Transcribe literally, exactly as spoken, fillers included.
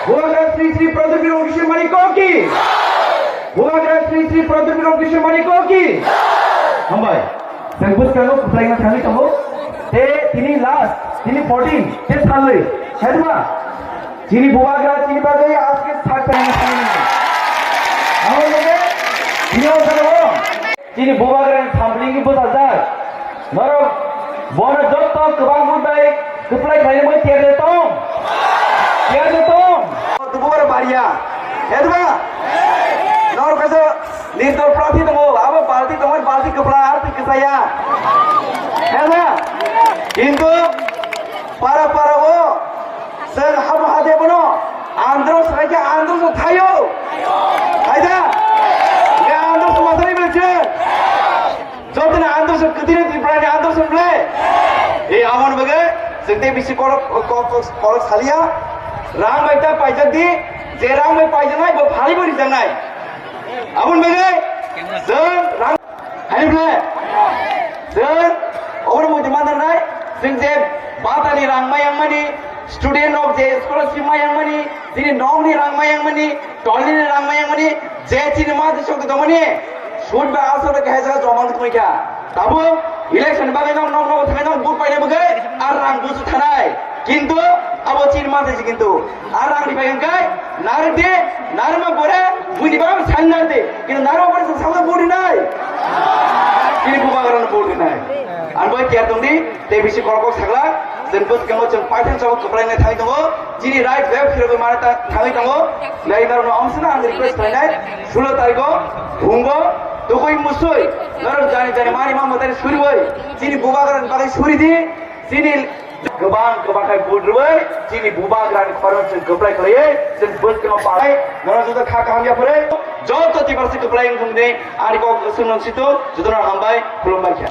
Bubagra Sri Sri Pradyot Kiran Kishore Manik ki. Bubagra Sri Sri Pradyot Kiran Kishore Manik ki. Hambai. Sengpus kano kuplai na thani tamo. Te tini last, tini fourteen, te thalwi. Hedma. Chini bubagra, chini bagwi aske sak tani thani. Amo loge, tini o salo. Chini bubagrani sampling ki bwsajak. Norok bono jotto kwbang bwtai kwplai khlainai bai tiyar de tong. Tiyar de tong. Bubagra bariya. Hedba? Norok kaisa nirdol prarthi tongo. Abo balti tongo, balti kwpla, ar twi kwchaya. Hedba? Kintu para para o Chwng habo hade bono andro swkang khe andro se thaio. Thaida? Khe andro se masari bwle chwng. Jotoni andro se kwtwini Tripurani andro se bwle. E amon bwge chwng tei bisi korok, korok, korok saliya. Rang bai ta paijak di, je rang bai paijaknai bo phali bo rijaknai. Aboni bagwi chwng rang, hai ble? Chwng oboni muitu mandarnai, chwng je batani rang mayangmani, student rok je scholarship mayangmani, chini nokni rang mayangmani, tolini rang mayangmani, je chini mati sokti tongmani, sud bai aswk bai kaisa joma wngwi tongkha. Tabuk election bagwi nok nok nok thangwi nok vote paina bagwi ar rang busu thanai. Kintu abo chini mati se kintu. Ar rang ripai hwnkhe narwk di, narwkma pore buini bagwi sani narwk di. Kintu narwkma pore chwng sakno vote rinai. Chini bubagrano vote rinai. Ang bai tiyar tong di, tei bisi kok kok sakla, chwng bwskango chwng paithak chabo kwplainai thangwi tongo. Chini right web phirogwi mane ta thangwi tongo. Lai narwkno amswkno ang request khlainai, sulo tarikgo phungo tugwi musui norok jani jani mani ma mwtai suriwi chini bubagrani bagwi suri di. Chini kwbang kwbang khai vote rwui chini bubagrani khorang chwng kwplai khlaiwi chwng bwskang palai norok joto kha kaham yapharwi joto tiprasa kwplai wngthung di. Ani kok swngno situ jotono hambai khulumbai kha.